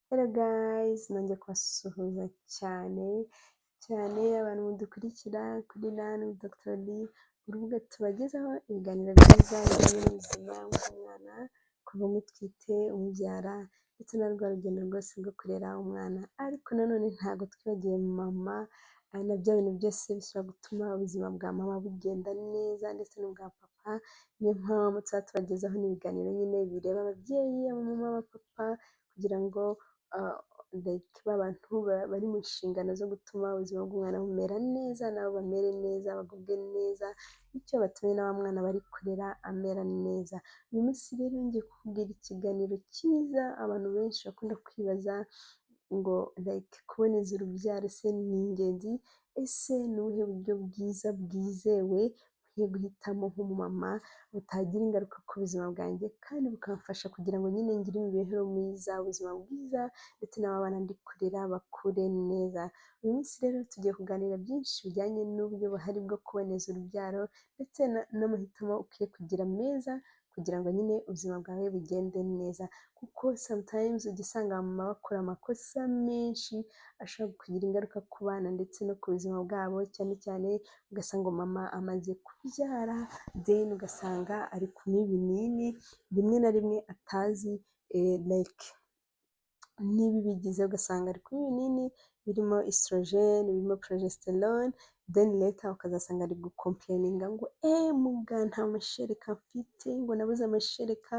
Hello guys, nongeye kubasuhuza cyane cyane abantu mudukurikira kuri Learn with Dr. Lee, urubuga tubagezaho ibiganiro byiza bijyanye n'ubuzima bw'umwana, kuva umutwite, umubyara ndetse na rwa rugendo rwose rwo kurera umwana, ariko nanone ntabwo twibagiwe mama na bya bintu byose bishobora gutuma ubuzima bwa mama bugenda neza ndetse n'ubwa papa. Niyo mpamvu tuba tubagezaho n'ibiganiro nyine bireba ababyeyi, abamama, abapapa, kugira ngo ba bantu bari mu nshingano zo gutuma ubuzima bw'umwana bumera neza nabo bamere neza, bagubwe neza, bityo batume na wa mwana bari kurera amera neza. Uyu munsi rero ngiye kukubwira ikiganiro cyiza. Abantu benshi bakunda kwibaza ngo like kuboneza urubyaro ese ni ingenzi? Ese ni ubuhe buryo bwiza bwizewe nkwiye guhitamo nk'umumama butagira ingaruka ku buzima bwanjye kandi bukamfasha kugira ngo nyine ngire imibereho myiza, ubuzima bwiza, ndetse n'abana ndi kurera bakure neza? Uyu munsi rero tugiye kuganira byinshi bijyanye n'uburyo buhari bwo kuboneza urubyaro ndetse n'amahitamo ukwiye kugira meza kugira ngo nyine ubuzima bwawe bugende neza, kuko sometimes ujya usanga abamama bakora amakosa menshi ashobora kugira ingaruka ku bana ndetse no ku buzima bwabo. Cyane cyane ugasanga mama amaze kubyara, then ugasanga ari kunywa ibinini rimwe na rimwe atazi like n'ibibigize, ugasanga ari kunywa ibinini birimo estrogen, birimo progesterone, then later ukazasanga ari gucomplaininga ngo eee muga, nta mashereka mfite, ngo nabuze amashereka.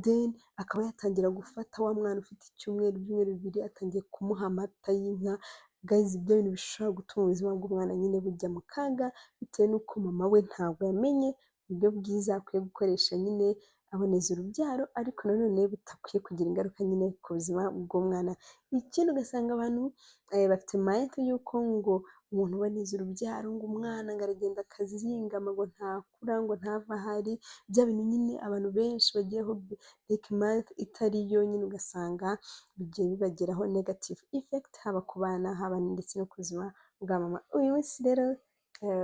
Then akaba yatangira gufata wa mwana ufite icyumweru, ibyumweru 2, atangiye kumuha amata y'inka. Guys, ibyo bintu bishobora gutuma ubuzima bw'umwana nyine bujya mu kaga bitewe n'uko mama we ntabwo yamenye uburyo bwiza akwiye gukoresha nyine aboneza urubyaro, ariko nanone butakwiye kugira ingaruka nyine ku buzima bw'umwana. Ikindi, ugasanga abantu bafite myth y'uko ngo umuntu uboneza urubyaro, ngo umwana ngo aragenda akazingama, ngo ntakura, ngo ntave aho ari, bya bintu nyine abantu benshi bagiyeho like myth itari yo nyine, ugasanga bigiye bibagiraho negative effect, haba ku bana, haba ndetse no ku buzima bwa mama. Uyu munsi rero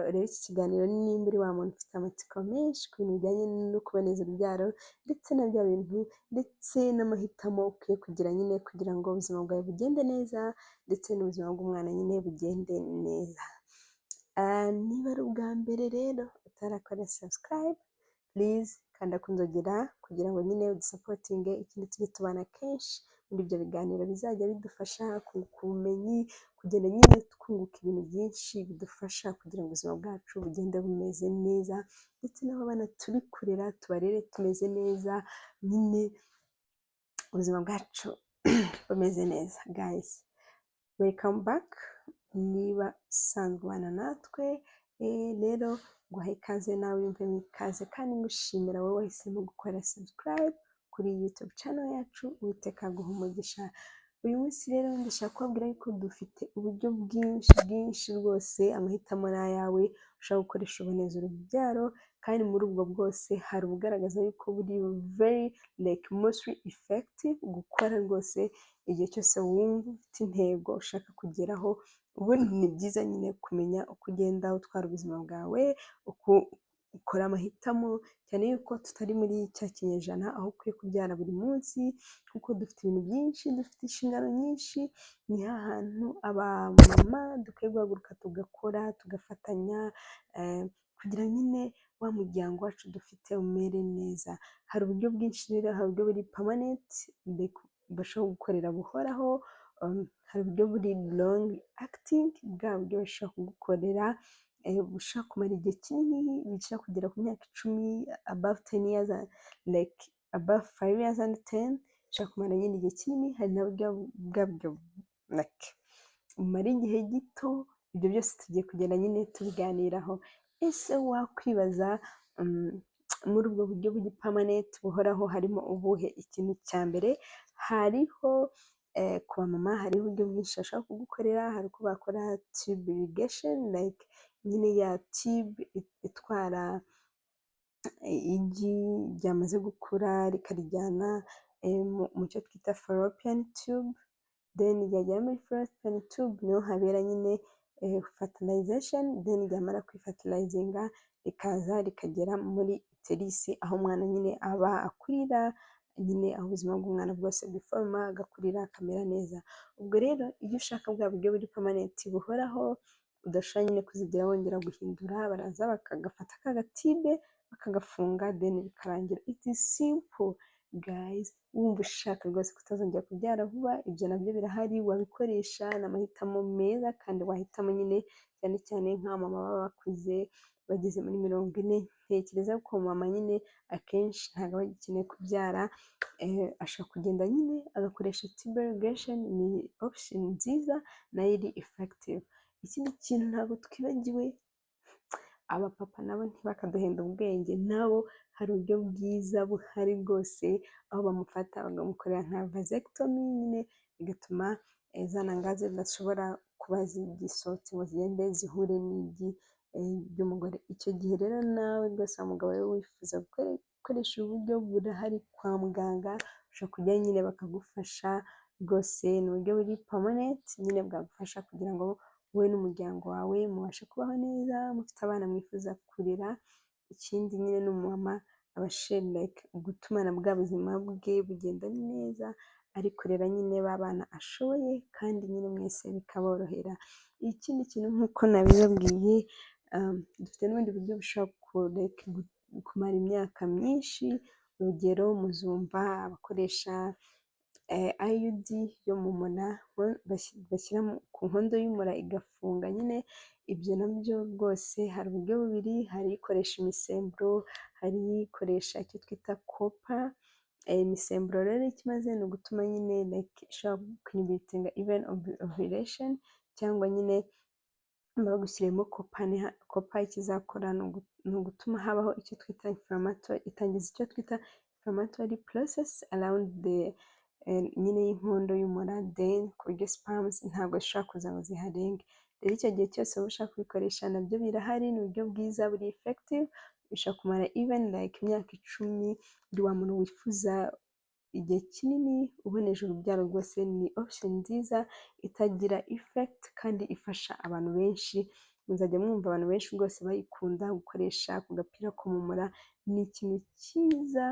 urebe iki kiganiro nimba uri wa muntu ufite amatsiko menshi ku bintu bijyanye no kuboneza urubyaro ndetse na bya bintu ndetse n'amahitamo ukwiye kugira nyine kugira ngo ubuzima bwawe bugende neza ndetse n'ubuzima bw'umwana nyine bugende neza. Niba ari ubwa mbere rero utarakora subscribe, please kanda ku nzogera kugira ngo nyine udusupportinge. Ikindi, tujye tubana kenshi muri ibyo biganiro bizajya bidufasha kunguka ubumenyi, kugenda nyine twunguka ibintu byinshi bidufasha kugira ngo ubuzima bwacu bugende bumeze neza, ndetse n'abo bana turi kurera tubarere tumeze neza nyine, ubuzima bwacu bumeze neza. Guys, welcome back. Niba usanzwe ubana natwe rero, nguhaye ikaze, nawe wiyumvemo ikaze, kandi ngushimira wowe wahisemo gukora subscribe kuri YouTube channel yacu. Uwiteka aguha umugisha. Uyu munsi rero ndashaka kubabwira yuko dufite uburyo bwinshi bwinshi rwose, amahitamo ni ayawe, ushobora gukoresha uboneza urubyaro, kandi muri ubwo bwose hari ubugaragaza yuko buri very like mostly effective gukora rwose igihe cyose wumva ufite intego ushaka kugeraho. Ubundi ni byiza nyine kumenya uko ugenda utwara ubuzima bwawe, uko ukora amahitamo, cyane yuko tutari muri cya kinyejana aho ukwiye kubyara buri munsi, kuko dufite ibintu byinshi, dufite inshingano nyinshi. Ni hantu abamama dukwiye guhaguruka tugakora, tugafatanya kugira nyine wa muryango wacu dufite umere neza. Hari uburyo bwinshi rero: hari uburyo buri permanent bashobora gukorera buhoraho, hari uburyo buri long acting, bwa buryo bashobora kugukorera bushobora kumara igihe kinini, bishobora kugera ku myaka 10, above 10 years, like above 5 years and 10, bishobora kumara nyine igihe kinini. Hari na bwa buryo like bumara igihe gito. Ibyo byose tugiye kugenda nyine tubiganiraho. Ese wakwibaza, muri ubwo buryo buri permanent buhoraho harimo ubuhe? Ikintu cya mbere, hariho ku bamama, hariho uburyo bwinshi bashobora kugukorera. Hari uko bakora tube ligation, like nyine ya tube itwara igi ryamaze gukura rikarijyana mu cyo twita fallopian tube, then ryagera muri fallopian tube niho habera nyine fertilization, then ryamara kwifertilizinga rikaza rikagera muri uterus, aho umwana nyine aba akurira. nyine aho ubuzima bw'umwana bwose bwiforoma, agakurira, akamera neza. Ubwo rero iyo ushaka bwa buryo buri permanent, buhoraho, udashobora nyine kuzigera wongera guhindura, baraza bakagafata ka gatube bakagafunga, then bikarangira. It is simple, guys. Wumva ushaka rwose kutazongera kubyara vuba, ibyo nabyo birahari, wabikoresha, ni amahitamo meza kandi wahitamo nyine, cyane cyane nk'abamama baba bakuze bageze muri 40. Ntekereza ko mama nyine akenshi ntabwo aba agikeneye kubyara, ashobora kugenda nyine agakoresha tubal ligation. Ni option nziza nayo iri effective. Ikindi kintu ntabwo twibagiwe, abapapa nabo ntibakaduhenda ubwenge, nabo hari uburyo bwiza buhari rwose, aho bamufata bakamukorera nka vasectomy nyine, bigatuma za ntanga zidashobora kuba zigisohotse ngo zigende zihure n'igi ry'umugore. Icyo gihe rero nawe rwose wa mugabo we wifuza gukoresha uburyo, burahari kwa muganga, ushobora kujyayo nyine bakagufasha rwose. Ni uburyo buri permanent nyine bwagufasha kugira ngo wowe n'umuryango wawe mubashe kubaho neza, mufite abana mwifuza kurera. Ikindi nyine n'umumama abashe like gutumana bwa buzima bwe bugenda neza, ari kurera nyine ba bana ashoboye, kandi nyine mwese bikaborohera. Ikindi kintu, nk'uko nabibabwiye, dufite n'ubundi buryo bushobora kumara imyaka myinshi. Urugero, muzumva abakoresha IUD yo mu mura, bashyira ku nkondo y'umura igafunga nyine. Ibyo nabyo rwose hari uburyo bubiri: hari ikoresha imisemburo, hari ikoresha icyo twita copper. Imisemburo rero icyo imaze ni ugutuma nyine like ishobora kwinhibitinga even ovulation, cyangwa nyine bagushyiriyemo copper. Copper icyo izakora ni ugutuma habaho icyo twita inflammatory, itangiza icyo twita inflammatory process around the nyine y'inkondo y'umura, then ku buryo sperms ntabwo zishobora kuza ngo ziharenge. Rero icyo gihe cyose waba ushaka kubikoresha, nabyo birahari, ni uburyo bwiza buri effective, bishobora kumara even like imyaka 10. Uri wa muntu wifuza igihe kinini uboneje urubyaro, rwose ni option nziza itagira effect kandi ifasha abantu benshi. Muzajya mwumva abantu benshi rwose bayikunda gukoresha ku gapira ko mu mura. Ni ikintu cyiza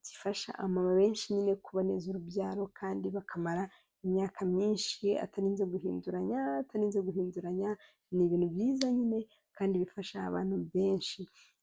gifasha abamama benshi nyine kuboneza urubyaro kandi bakamara imyaka myinshi atarinze guhinduranya, atarinze guhinduranya. Ni ibintu byiza nyine kandi bifasha abantu benshi.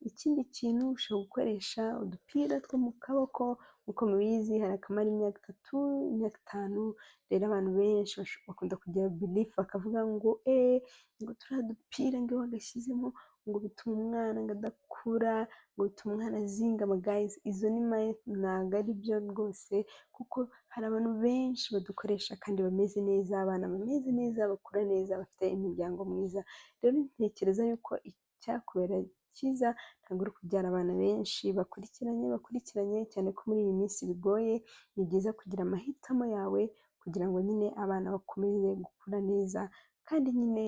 Ikindi kintu, ushobora gukoresha udupira two mu kaboko. Nk'uko mubizi, hari akamara imyaka 3, imyaka 5. Rero abantu benshi bakunda kugira belief, bakavuga ngo eee, ngo turiya dupira ngo iyo wagashyizemo ngo bituma umwana ngo adakura, ngo bituma umwana azingama. Guys, izo ni myth, ntabwo ari byo rwose, kuko hari abantu benshi badukoresha kandi bameze neza, abana bameze neza, bakura neza, bafite imiryango myiza. Rero ntekereza yuko icyakubera cyiza ntabwo ari ukubyara abana benshi bakurikiranye bakurikiranye, cyane ko muri iyi minsi bigoye. Ni byiza kugira amahitamo yawe kugira ngo nyine abana bakomeze gukura neza. Kandi nyine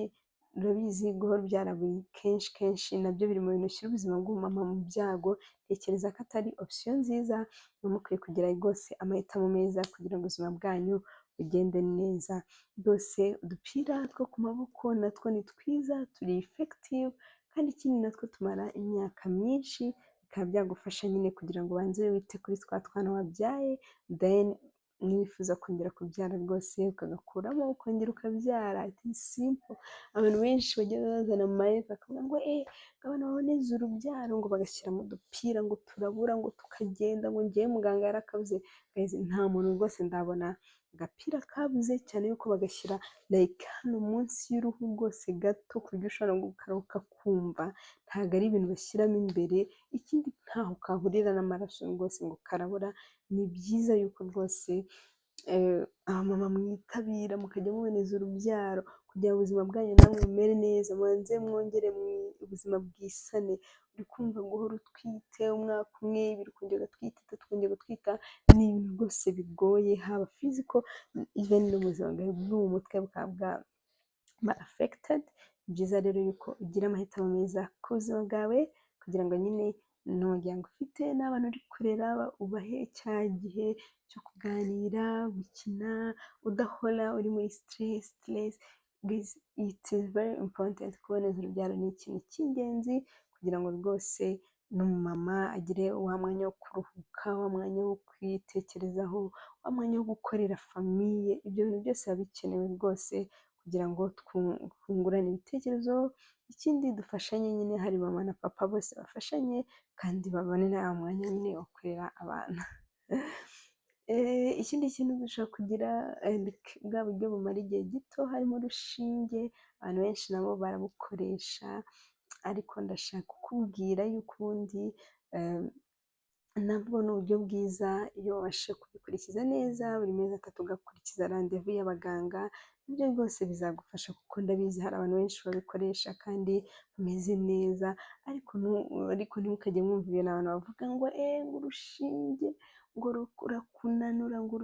urabizi, guhora ubyara buri kenshi kenshi nabyo biri mu bintu bishyira ubuzima bw'umumama mu byago. Ntekereza ko atari option nziza. Muba mukwiye kugira rwose amahitamo meza kugira ngo ubuzima bwanyu bugende neza. Rwose udupira two ku maboko natwo ni twiza, turi effective, kandi ikindi natwo tumara imyaka myinshi, bikaba byagufasha nyine kugira ngo ubanze wite kuri twa twana wabyaye, then niwifuza kongera kubyara rwose ukagakuramo ukongera ukabyara. It is simple. Abantu benshi bajya bazana myth, bakavuga ngo eee, abana baboneza urubyaro ngo bagashyiramo udupira ngo turabura, ngo tukagenda, ngo ngewe muganga yarakabuze. Nta muntu rwose ndabona agapira kabuze, cyane yuko bagashyira like hano munsi y'uruhu rwose gato, ku buryo ushobora no ukakumva. Ntabwo ari ibintu bashyiramo imbere. Ikindi, ntaho kahurira n'amaraso rwose ngo karabura. Ni byiza yuko rwose abamama mwitabira mukajya muboneza urubyaro kugira ngo ubuzima bwanyu namwe bumere neza, mubanze mwongere ubuzima bwisane. Uri kumva, guhora utwite umwaka umwe, ibiri, ukongera ugatwita, itatu, ukongera gutwita, ni ibintu rwose bigoye, haba physical, even n'ubuzima bwawe bwo mu mutwe bukaba bwaba affected. Ni byiza rero yuko ugira amahitamo meza ku buzima bwawe, kugira ngo nyine n'umuryango ufite n'abana uri kurera ubahe cya gihe cyo kuganira, gukina, udahora uri muri stress stress. It is very important. Kuboneza urubyaro ni ikintu cy'ingenzi kugira ngo rwose n'umumama agire wa mwanya wo kuruhuka, wa mwanya wo kwitekerezaho, wa mwanya wo gukorera famille. Ibyo bintu byose biba bikenewe rwose kugira ngo twungurane ibitekerezo, ikindi dufashanye nyine, hari mama na papa bose bafashanye kandi babone na wa mwanya nyine wo kurera abana. Ikindi kintu, dushobora kugira bwa buryo bumara igihe gito, harimo urushinge, abantu benshi nabo barabukoresha, ariko ndashaka kukubwira yuko ubundi nabwo ni uburyo bwiza iyo wabashije kubikurikiza neza, buri mezi 3 ugakurikiza rendez-vous y'abaganga, nibyo rwose bizagufasha, kuko ndabizi hari abantu benshi babikoresha kandi bameze neza. Ariko ntimukajye mwumva ibintu abantu bavuga ngo eee, ngo urushinge ngo rurakunanura, ngo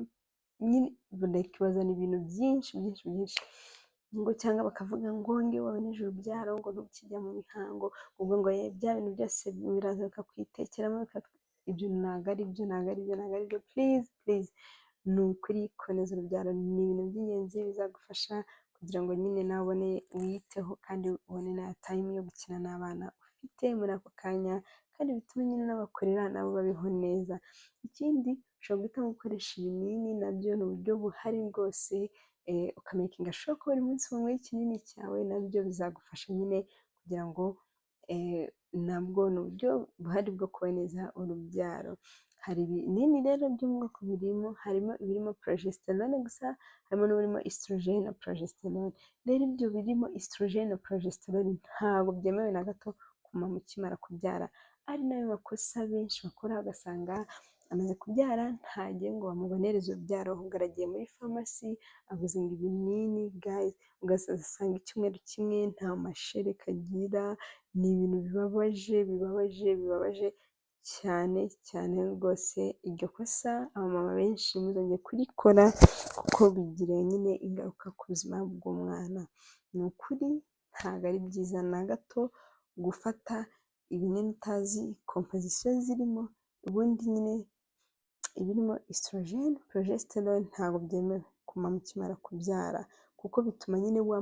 nyine bazana ibintu byinshi byinshi byinshi, ngo cyangwa bakavuga ngo iyo waboneje urubyaro ngo ntukijya mu mihango, ubwo ngo bya bintu byose biraza bikakwitekeramo. Ibyo ntabwo ari byo, ntabwo ari byo, ntabwo ari byo. Please, please, ni ukuri kuboneza urubyaro ni ibintu by'ingenzi bizagufasha kugira ngo nyine nawe ubone wiyiteho, kandi ubone na time yo gukina n'abana ufite muri ako kanya, kandi bitume nyine unabakorera nabo babeho neza. Ikindi, ushobora guhitamo gukoresha ibinini, nabyo ni uburyo buhari rwose, ukamakinga sure ko buri munsi wanyweye ikinini cyawe, nabyo bizagufasha nyine kugira ngo nabwo ni uburyo buhari bwo kuboneza urubyaro. Hari ibinini rero byo mu bwoko burimo, harimo ibirimo progesterone gusa, harimo n'uburimo estrogen na progesterone. Rero ibyo birimo estrogen na progesterone ntabwo byemewe na gato ku mama ukimara kubyara, ari nayo makosa benshi bakora, ugasanga amaze kubyara ntagiye ngo bamubonereze urubyaro, ahubwo aragiye muri farumasi aguze ngo ibinini. Guys, ugasanga icyumweru kimwe nta mashereka agira. Ni ibintu bibabaje, bibabaje, bibabaje cyane cyane rwose. Iryo kosa abamama benshi ntibazongere kurikora, kuko bigira nyine ingaruka ku buzima bw'umwana. Ni ukuri ntabwo ari byiza na gato gufata ibinini utazi composition zirimo. Ubundi nyine ibirimo estrogen, progesterone ntabwo byemewe ku mama ukimara kubyara, kuko bituma nyine wa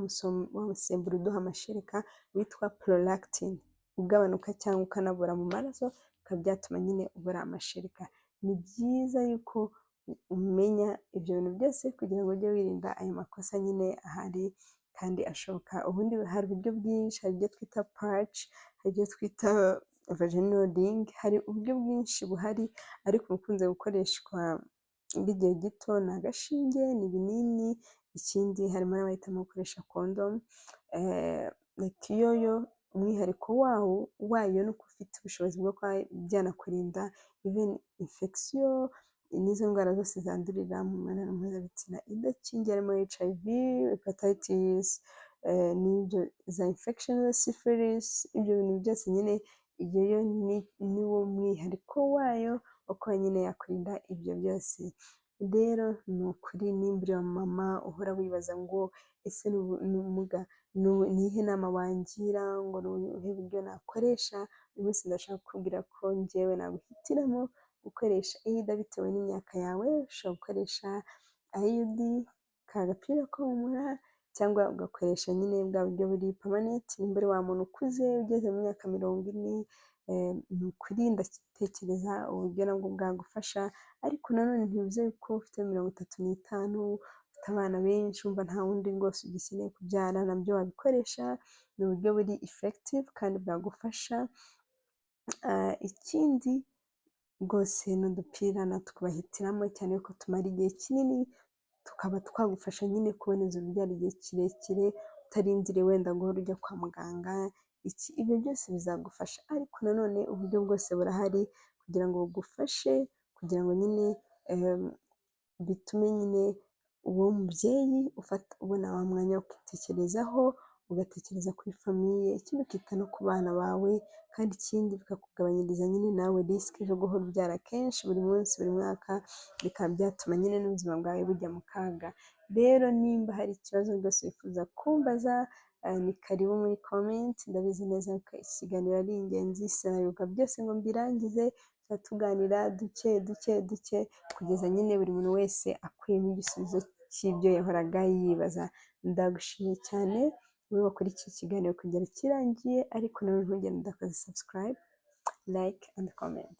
musemburo uduha amashereka witwa prolactin ugabanuka cyangwa ukanabura mu maraso, bikaba byatuma nyine ubura amashereka. Ni byiza yuko umenya ibyo bintu byose kugira ngo ujye wirinda ayo makosa nyine ahari kandi ashoboka. Ubundi hari uburyo bwinshi, hari ibyo twita patch, hari ibyo twita vaginal ring, hari uburyo bwinshi buhari, ariko ubukunze gukoreshwa bw'igihe gito ni agashinge, ni ibinini. Ikindi, harimo n'abahitamo gukoresha condom yo. Umwihariko wayo ni uko ufite ubushobozi bwo kuba byanakurinda even infection n'izo ndwara zose zandurira mu mibonano mpuzabitsina idakingiye, harimo HIV, hepatitis n'ibyo za infection, syphilis, ibyo bintu byose nyine. Iyo yo ni wo mwihariko wayo wo kuba nyine yakurinda ibyo byose. Rero ni ukuri, nimba uri mama uhora wibaza ngo ese n'ubumuga ni iyihe nama wangira, ngo ni ubuhe buryo nakoresha, uyu munsi ndashaka kukubwira ko njyewe naguhitiramo gukoresha either, bitewe n'imyaka yawe, ushobora gukoresha IUD, ka gapira ko mu mura, cyangwa ugakoresha nyine bwa buryo buri permanent. Nimba uri wa muntu ukuze ugeze mu myaka 40, ni ukuri ndatekereza uburyo nabwo bwagufasha. Ariko nanone ntibivuze ko ufite 35, ufite abana benshi, wumva nta wundi rwose ugikeneye kubyara, nabyo wabikoresha. Ni uburyo buri effective kandi bwagufasha. Ikindi rwose ni udupira natwo tubahitiramo, cyane ko tumara igihe kinini, tukaba twagufasha nyine kuboneza urubyaro igihe kirekire utarindiriye wenda guhora ujya kwa muganga. Ibyo byose bizagufasha, ariko nanone uburyo bwose burahari kugira ngo bugufashe, kugira ngo nyine bitume nyine uwo mubyeyi ubona wa mwanya wo kwitekerezaho, ugatekereza kuri famille, ikindi ukita no ku bana bawe, kandi ikindi bikakugabanyiriza nyine nawe risque zo guhora ubyara kenshi, buri munsi, buri mwaka, bikaba byatuma nyine n'ubuzima bwawe bujya mu kaga. Rero nimba hari ikibazo rwose wifuza kumbaza, ni karibu muri comment. Ndabizi neza ko iki kiganiro ari ingenzi, sinabivuga byose ngo mbirangize, tuba tuganira duke duke duke kugeza nyine buri muntu wese akuyemo igisubizo cy'ibyo yahoraga yibaza. Ndagushimiye cyane wowe wakurikiye ikiganiro kugera kirangiye, ariko nawe ntugende udakoze subscribe. like and comment.